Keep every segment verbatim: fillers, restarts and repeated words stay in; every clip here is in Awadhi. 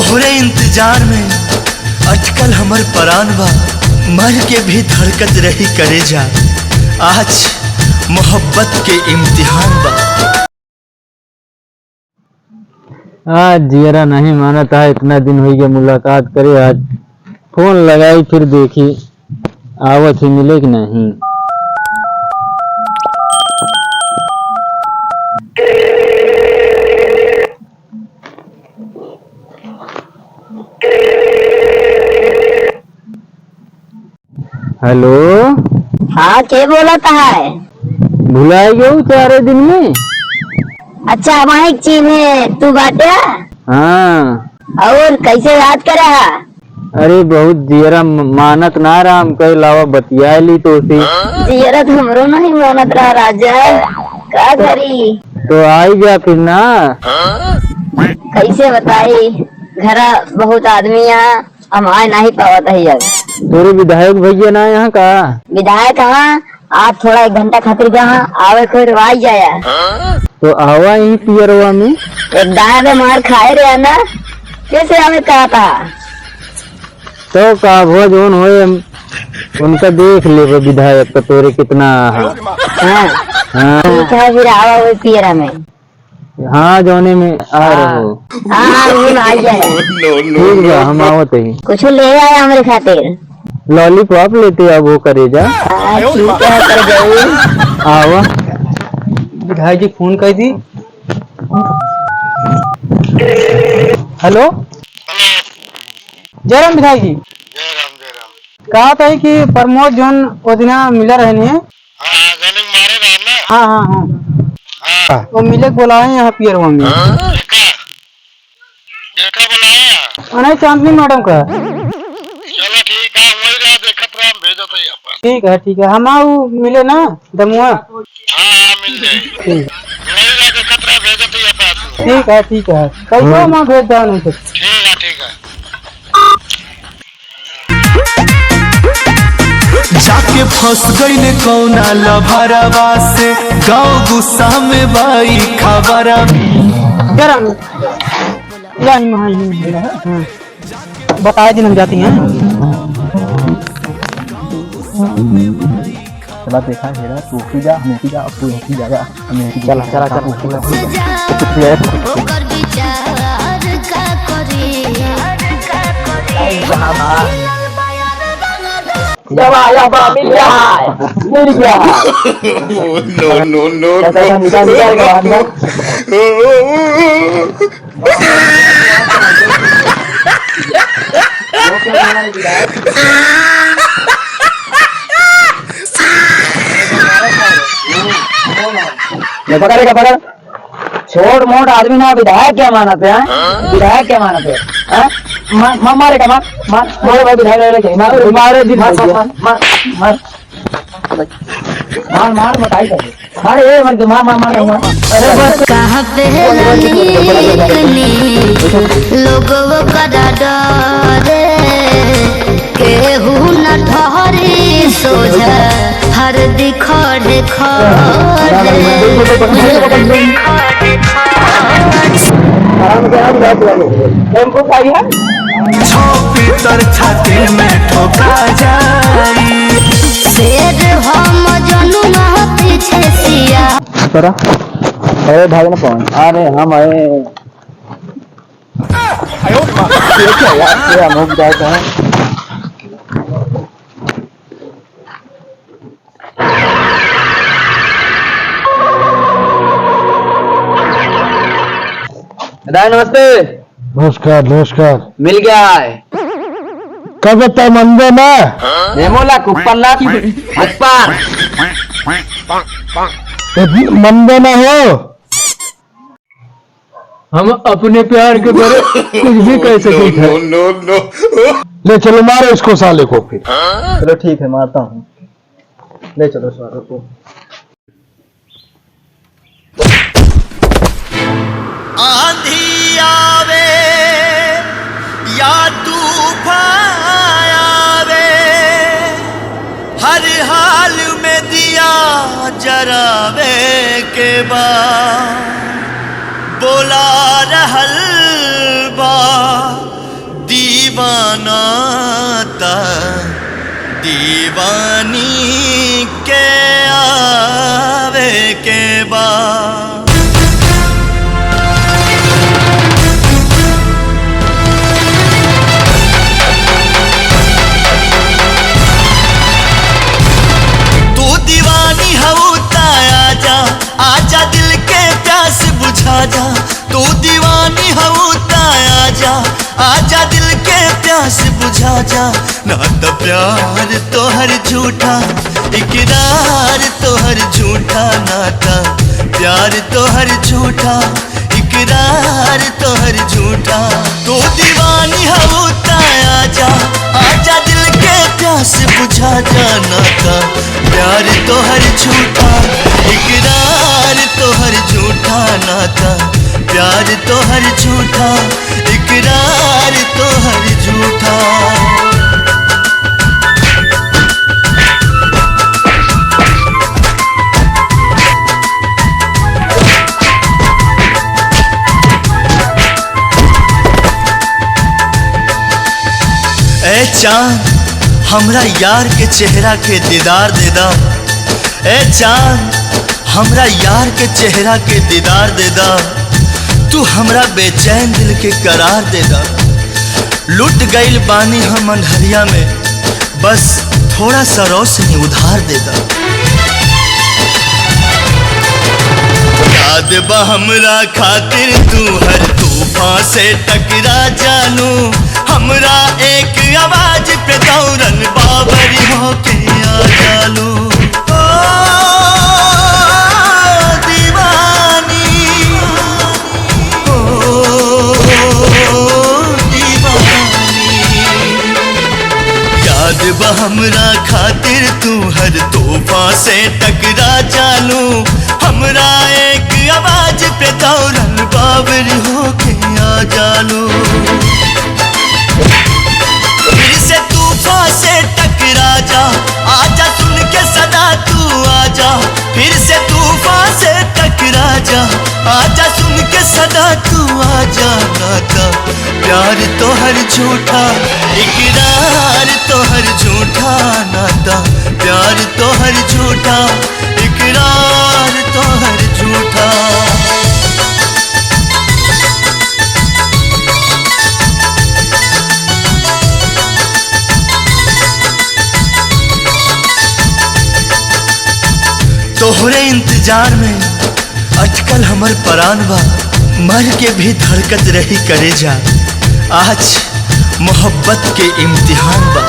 तोरे इंतजार में अटकल हमर परान बा, मर के भी धड़कत रही करेजा, आज मोहब्बत के इम्तिहान बा। आज जियरा नहीं मानत है, इतना दिन होई गया मुलाकात करे। आज फोन लगाई, फिर देखी आवत ही मिले कि नहीं। हेलो। हाँ, के बोलत है? भुलाइ गयो चारे दिन में। अच्छा, वही चीन्हे तू बाटे? हाँ। और कैसे याद करे हा? अरे, बहुत जियरा म-, मानत ना रहा, हम कहे लावा बतिया ली तो से। जियरा तो हमरो नहीं मानत रहा राजा, का करी? तो आई जा फिर ना। कैसे बताई, घरा बहुत आदमी यहाँ, हम आए नहीं पावत है अब। तोरे विधायक भैया ना यहाँ का? विधायक हाँ, आप थोड़ा एक घंटा खातिर जहाँ आवे कोई रवाई जाया। तो आवा यहीं पियरवा में। एक दाएं में मार खाए रहे ना, कैसे हमें कहा था? तो का भो जोन होए, हम उनका देख लेबे विधायक का तोरे कितना है। हाँ। हाँ। ठीक है, फिर आवा वही पियरा में। हाँ, जौने में आ हाँ। रहो। हाँ, हाँ, वो ना आ जाए। ठीक बा, हम आवत ही। कुछ ले आया हमरे खातिर। लॉलीपॉप लेते अब वो करेजा। हाँ, ठीक है, कर जाई। आवा। विधायक जी फोन कर दी। हेलो, जय राम विधायक जी। जय राम, जय राम। कहा था कि प्रमोद जौन ओ दिना मिला रहने। हाँ, हाँ, जौन मारे रहे ना। हाँ, हाँ, हाँ। हाँ। वो मिले के बोलाए यहाँ पियरवा में। हाँ? केका? केका बोलाया? अरे चांदनी मैडम का। चलो ठीक है, वही रहा, देखत रहा, हम भेजत है अपन। ठीक है, ठीक है, हम आऊ मिले ना दमुआ। हाँ, हाँ, मिल जाए। ठीक। वही रहा, देखत रहा, भेजत है अपन। ठीक है, ठीक है, पैसा हम्म। मैं भेज दो नहीं तो। ठीक है, ठीक है। जाके फंस गईले कौना लभरवा से, गाँव गुस्सा में बाई खबरवा। जरा नहीं, नहीं, नहीं, हाँ। बताए दिन हम जाती हैं। चला देखा हेरा, तू की जा, हमें की जा, अब तू की जा, जा, हमें की जा। चला, चला, चला। ओकर विचार का करी। जब आया बा, मिल गया है, मिल गया है। No, no, no, ऐसा, ऐसा निकाल, निकाल के बाहर निकाल। ये पकड़, ये पकड़। छोट मोट आदमी ना, विधायक क्या मानत है, हाँ? विधायक क्या मानत है, हाँ? मार, मार, मारे का, मार, मार, मार भाई, विधायक वाले के, मार, मारे दिन मार, भैया। मार, मार, मार, मार, मार, बताई कर। मार, ए, मार, मार, मार, मार, मार। अरे बस। कहाँ पे है नीक नीक लोगवा का डरे, केहू न ठहरी सोझा, हरदी खड़े खड़े। टेम्पो का ही है। छो पीतर छाती में ठोका जाई। शेर हम जनुआ पीछे सिया। तोरा? अरे भाग ना पवन। अरे हम आए। ये क्या यार? ये हम लोग जाए कहाँ? दाई नमस्ते। नमस्कार, नमस्कार। मिल गया है। कब तक मनबे ना? नेमोला कुप्पला कुप्पा। तो मनबे ना हो? हम अपने प्यार के बरे कुछ भी कह सकते हैं। No, no, no, no। ले चलो, मारो इसको साले को फिर। चलो ठीक है, मारता हूँ। ले चलो साले को। आंधी आवे या तूफान आवे, हर हाल में दिया जरावे के बा, बोला रहल बा। पाना ता दीवानी के आवे के बा। तू दीवानी हऊ ता आजा, आजा दिल के प्यास बुझा जा। तू दीवानी हऊ ता आजा, आजा दिल के प्यास बुझा जा। ना त प्यार तोहर झूठा, इकरार तोहर झूठा, ना त प्यार तोहर झूठा, इकरार तोहर झूठा। तू दीवानी हऊ ता आजा, आजा दिल के प्यास बुझा जा। ना त प्यार तोहर झूठा, इकरार तोहर झूठा, ना त प्यार तोहर झूठा, इकरार तोहर झूठा। ए चांद, हमरा यार के चेहरा के दीदार दे दा। ए चांद, हमरा यार के चेहरा के दीदार दे दा। तू हमरा बेचैन दिल के करार दे दा। लुट गइल बानी हम अंधरिया में, बस थोड़ा सा रोशनी उधार दे दा। याद बा हमरा खातिर तू हर तूफान से टकरा जानू, हमरा एक आवाज पे दौड़न बाबर होके आ जानू। ओ दीवानी, ओ दीवानी, याद बा हमरा खातिर तू हर तोहफा से टकरा जानू। हमरा एक आवाज पे दौड़न बाबर होके आ जानू। फिर से तूफा से टकरा जा, आजा सुन के सदा तू आजा। फिर से तूफा से टकरा जा, आजा सुन के सदा तू आजा। ना ता प्यार तोहर झूठा, इकरार तोहर झूठा, ना ता प्यार तोहर झूठा, इकरार तोहर झूठा। तोहरे इंतजार में अटकल हमर परान बा, मर के भी धड़कत रही करेजा। आज मोहब्बत के इम्तिहान बा।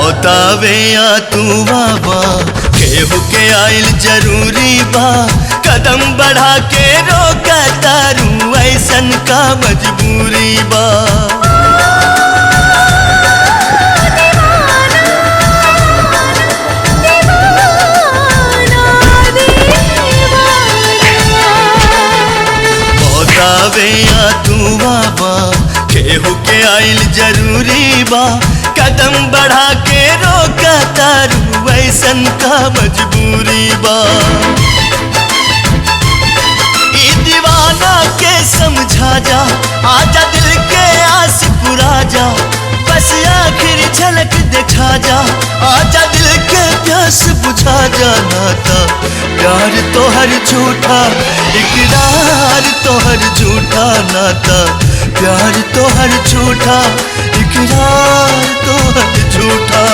बतावे या तू बाबा, केहू के आइल जरूरी बा। कदम बढ़ा के रोका तारू, ऐसन का मजबूरी बा। बतावे या तू बाबा, केहू के आइल जरूरी बा। कदम बढ़ा के रोका तारू, ऐसन का मजबूरी बा। ई दीवाना के समझा जा, आजा दिल के आस पुरा जा। बस आखिर झलक दिखा जा, आजा दिल के प्यास बुझा जा। ना ता प्यार तोहर झूठा, इकरार तोहर झूठा। ना ता प्यार तोहर झूठा, इकरार तोहर झूठा।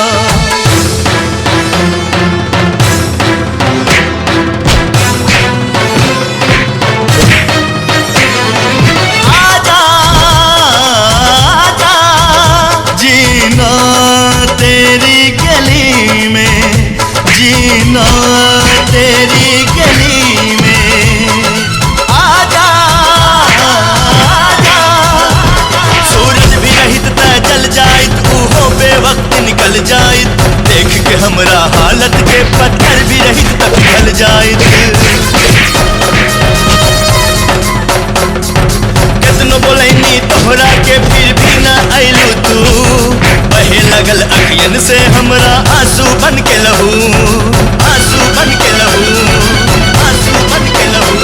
आजा, आजा, जीना तेरी गली में, जीना तेरी गली में। आजा, आजा। सूरज भी रहित त जल जाइत, उहो बेवक्त निकल जाइत। देख के हमरा हालत के पत्थर भी रहित त पिघल जाइत। केतनो बोलैनी तोहरा के फिर भी ना अइलू तू। बहे लगल अखियन से हमरा आंसू बन के लहू, आंसू बन के लहू, आंसू बन के लहू।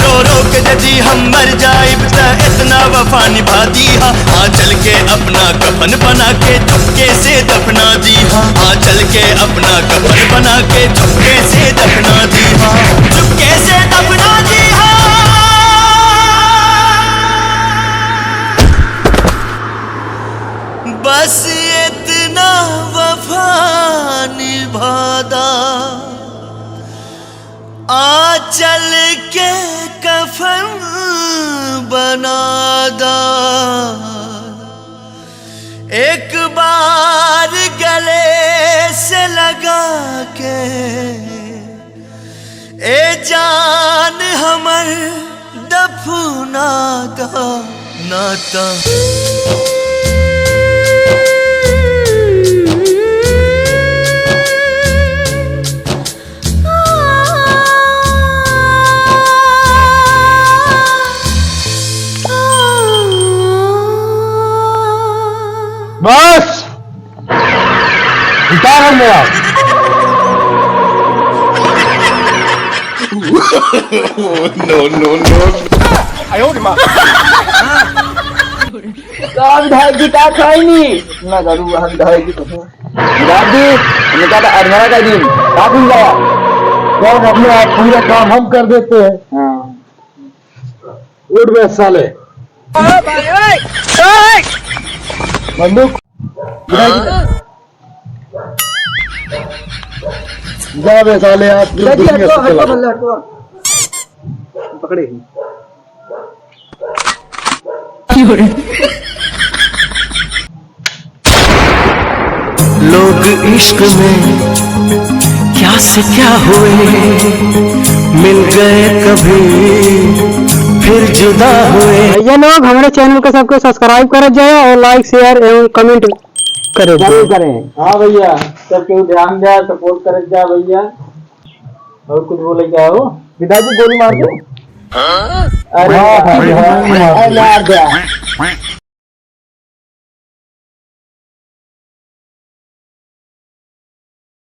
रो रो के जदी हम मर जाइब त इतना वफा निभा दीहा, आ चल के अपना कफन बना के चुपके से दफना दीहा, आ चल के अपना कफन बना के चुपके से दफना दीहा, चुपके से दफना दीहा। बस इतना वफा निभादा, आ चल के कफन बनादा, एक बार गले से लगा के, ए जान हमर दफना का नाता। बस, उतार हम गया। No, no, no। का विधायक जी, का खाई नी? ना करू, हम विधायक जी तो हैं। विधायक जी, हमने कहा था अधमरा का दिन, का भूल गया? कौन अपने आप पूरा काम हम कर देते हैं। हाँ। उठ बे साले। बंदूक। जा बे साले, आज तू दुनिया से चला। पकड़े ही। लोग इश्क में क्या से क्या हुए, मिल गए कभी फिर जुदा हुए। भैया लोग, हमारे चैनल को सबको सब्सक्राइब करत जाए और लाइक, शेयर एवं कमेंट करत जाए। जरूर करें। हाँ भैया, सब केहू ध्यान दे, सपोर्ट करत जा भैया। और कुछ बोले क्या हो? पिताजी गोली मार दो। अरे हाँ, भाई, हाँ, हाँ। अरे मार दिया।